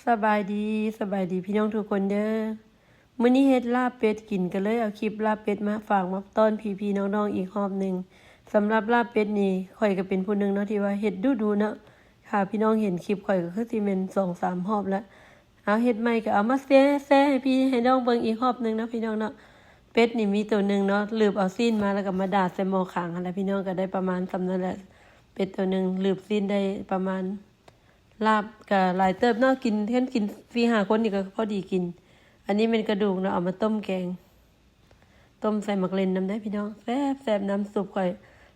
ສະບາຍດີ ສະບາຍດີພີ່ນ້ອງທຸກຄົນເດີ້. ມື້ນີ້ເຮັດລາບເປັດກິນ ກໍເລີຍເອົາຄລິບລາບເປັດມາຝາກມາຕ້ອນພີ່ໆນ້ອງໆອີກຮອບໜຶ່ງ. ສຳລັບລາບເປັດນີ້ ຂ້ອຍກໍເປັນຜູ້ໜຶ່ງເນາະ ທີ່ວ່າເຮັດດຸໆເນາະ. ຖ້າພີ່ນ້ອງເຫັນຄລິບຂ້ອຍ ກໍຄືຊິແມ່ນສອງສາມຮອບລະ. ເອົາເຮັດໃໝ່ ກໍເອົາມາແຊ ແຊໃຫ້ພີ່ໃຫ້ນ້ອງເບິ່ງອີກຮອບໜຶ່ງເນາະ ພີ່ນ້ອງເນາະ. ເປັດນີ້ມີໂຕໜຶ່ງເນາະ ລືບເອົາຊີ້ນມາ ແລ້ວກໍມາດາດໃສ່ໝໍ້ຄາງຫັ້ນແຫຼະ ພີ່ນ້ອງ. ກໍໄດ້ປະມານສ່ຳນັ້ນແຫຼະ ເປັດໂຕໜຶ່ງ ລືບຊີ້ນໄດ້ປະມານ ລາບກໍຫຼາຍເຕີບເນາະ ກິນ ຄັນກິນສີ່ຫ້າຄົນນີ້ກໍພໍດີກິນ. ອັນນີ້ແມ່ນກະດູກເນາະ ເອົາມາຕົ້ມແກງ ຕົ້ມໃສ່ໝາກເລັ່ນນຳໄດ້ພີ່ນ້ອງ ແຊບໆ ນ້ຳຊຸບຂ້ອຍ.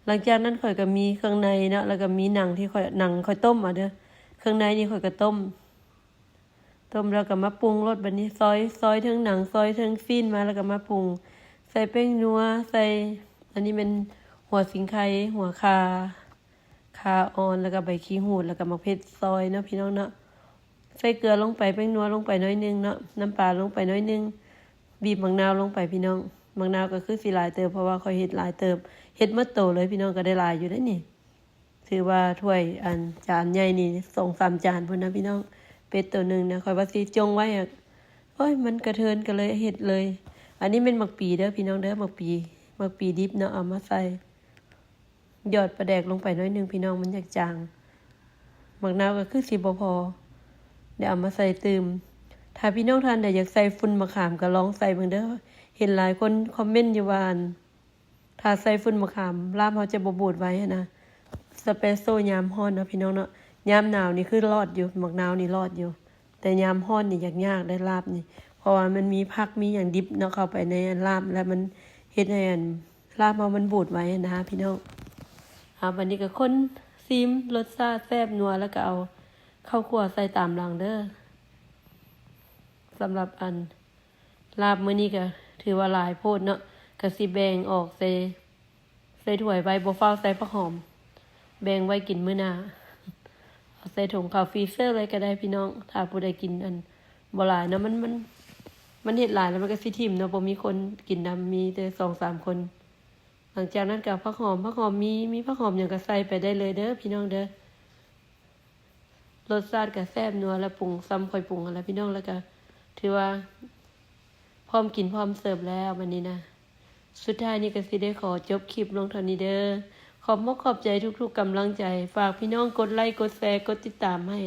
ຫຼັງຈາກນັ້ນຂ້ອຍກໍມີເຄື່ອງໃນເນາະ ແລ້ວກໍມີໜັງທີ່ຂ້ອຍ ໜັງຂ້ອຍຕົ້ມເອົາເດີ້. ເຄື່ອງໃນນີ້ຂ້ອຍກໍຕົ້ມ ຕົ້ມແລ້ວກໍມາປຸງໂລດ. ບັດນີ້ຊອຍ ຊອຍເທິງໜັງ ຊອຍເທິງຊີ້ນມາ ແລ້ວກໍມາປຸງ ໃສ່ແປ້ງນົວ ໃສ່ ອັນນີ້ແມ່ນຫົວສີໄຄ ຫົວຂ່າ ຂ່າອ່ອນ ແລ້ວກໍໃບຂີ້ຫູດ ແລ້ວກໍໝາກເຜັດຊອຍເນາະ ພີ່ນ້ອງເນາະ. ໃສ່ເກືອລົງໄປ ແປ້ງນົວລົງໄປໜ້ອຍໜຶ່ງເນາະ ນ້ຳປາລົງໄປໜ້ອຍໜຶ່ງ ບີບໝາກນາວລົງໄປພີ່ນ້ອງ. ໝາກນາວກໍຄືຊິຫຼາຍເຕີບ ເພາະວ່າຂ້ອຍເຮັດຫຼາຍເຕີບ ເຮັດໝົດໂຕເລີຍພີ່ນ້ອງ. ກໍໄດ້ຫຼາຍຢູ່ເດ້ນີ້ ຖືວ່າຖ້ວຍ ອັນ ຈານໃຫຍ່ນີ້ສອງສາມຈານພຸ້ນນະພີ່ນ້ອງ. ເປັດໂຕໜຶ່ງນະ ຂ້ອຍວ່າຊິຈົ່ງໄວ້ ໂອ້ຍ ມັນກະເທີນ ກໍເລີຍເຮັດເລີຍ. ອັນນີ້ແມ່ນໝາກປີເດີ້ພີ່ນ້ອງເດີ້ ໝາກປີ ໝາກປີດິບເນາະ ເອົາມາໃສ່ ຢອດປາແດກລົງໄປໜ້ອຍໜຶ່ງພີ່ນ້ອງ ມັນຢາກຈາງ. ໝາກນາວກໍຄືຊິບໍ່ພໍ ໄດ້ເອົາມາໃສ່ຕື່ມ. ຖ້າພີ່ນ້ອງທ່ານໃດຢາກໃສ່ຝຸ່ນມະຂາມ ກໍລອງໃສ່ເບິ່ງເດີ້. ເຫັນຫຼາຍຄົນຄອມເມັນຢູ່ວ່າ ອັນ ຖ້າໃສ່ຝຸ່ນມະຂາມ ລາບເຮົາຈະບໍ່ບູດໄວຫັ້ນນະ. ສະເປໂຊຍາມຮ້ອນເນາະ ພີ່ນ້ອງເນາະ. ຍາມໜາວນີ້ຄືລອດຢູ່ ໝາກນາວນີ້ລອດຢູ່ ແຕ່ຍາມຮ້ອນນີ້ຍາກໆໄດ໋ລາບນີ້ ເພາະວ່າມັນມີຜັກມີຫຍັງດິບເນາະ ເຂົ້າໄປໃນອັນລາບ ແລ້ວມັນເຮັດໃຫ້ອັນລາບເຮົາມັນບູດໄວຫັ້ນນະພີ່ນ້ອງ. ເອົາ ບັດນີ້ກໍຄົນ ຊີມລົດຊາດແຊບນົວ ແລ້ວກໍເອົາເຂົ້າຂົ້ວໃສ່ຕາມຫຼັງເດີ້. ສຳລັບອັນລາບມື້ນີ້ກໍຖືວ່າຫຼາຍໂພດເນາະ ກໍຊິແບ່ງອອກໃສ່ ໃສ່ຖ້ວຍໄວ້ ບໍ່ຟ້າວໃສ່ຜັກຫອມ ແບ່ງໄວ້ກິນມື້ໜ້າ. ເອົາໃສ່ຖົງເຂົ້າຟຣີເຊີເລີຍກໍໄດ້ພີ່ນ້ອງ ຖ້າຜູ້ໃດກິນອັນບໍ່ຫຼາຍເນາະ. ມັນ ມັນ ມັນເຮັດຫຼາຍແລ້ວມັນກໍຊິຖິ້ມເນາະ ບໍ່ມີຄົນກິນນຳ ມີແຕ່ສອງສາມຄົນ. ຫຼັງຈາກນັ້ນກໍເອົາຜັກຫອມ ຜັກຫອມມີ ມີຜັກຫອມຫຍັງກໍໃສ່ໄປໄດ້ເລີຍເດີ້ພີ່ນ້ອງເດີ້. ລົດຊາດກໍແຊບນົວ ແລ້ວປຸງສ່ຳຂ້ອຍປຸງຫັ້ນລະພີ່ນ້ອງ ແລ້ວກໍຖືວ່າພ້ອມກິນພ້ອມເສີບແລ້ວບັດນີ້ນະ. ສຸດທ້າຍນີ້ກໍຊິໄດ້ຂໍຈົບຄລິບລົງເທົ່ານີ້ເດີ້. ຂອບມົກຂອບໃຈທຸກໆກຳລັງໃຈ. ຝາກພີ່ນ້ອງກົດໄລ ກົດແຊ ກົດຕິດຕາມໃຫ້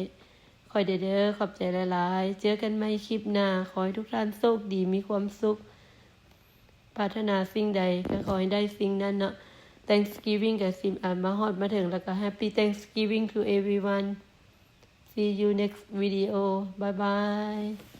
ຂ້ອຍແດ່ເດີ້. ຂອບໃຈຫຼາຍໆ. ເຈີກັນໃໝ່ຄລິບໜ້າ. ຂໍໃຫ້ທຸກທ່ານໂຊກດີ ມີຄວາມສຸກ. ປາດຖະໜາສິ່ງໃດກໍຂໍໃຫ້ໄດ້ສິ່ງນັ້ນເນາະ. Thanksgiving ກໍຊິ ອາ ມາຮອດມາເຖິງ ແລ້ວກໍ Happy Thanksgiving to everyone. See you next video. Bye bye.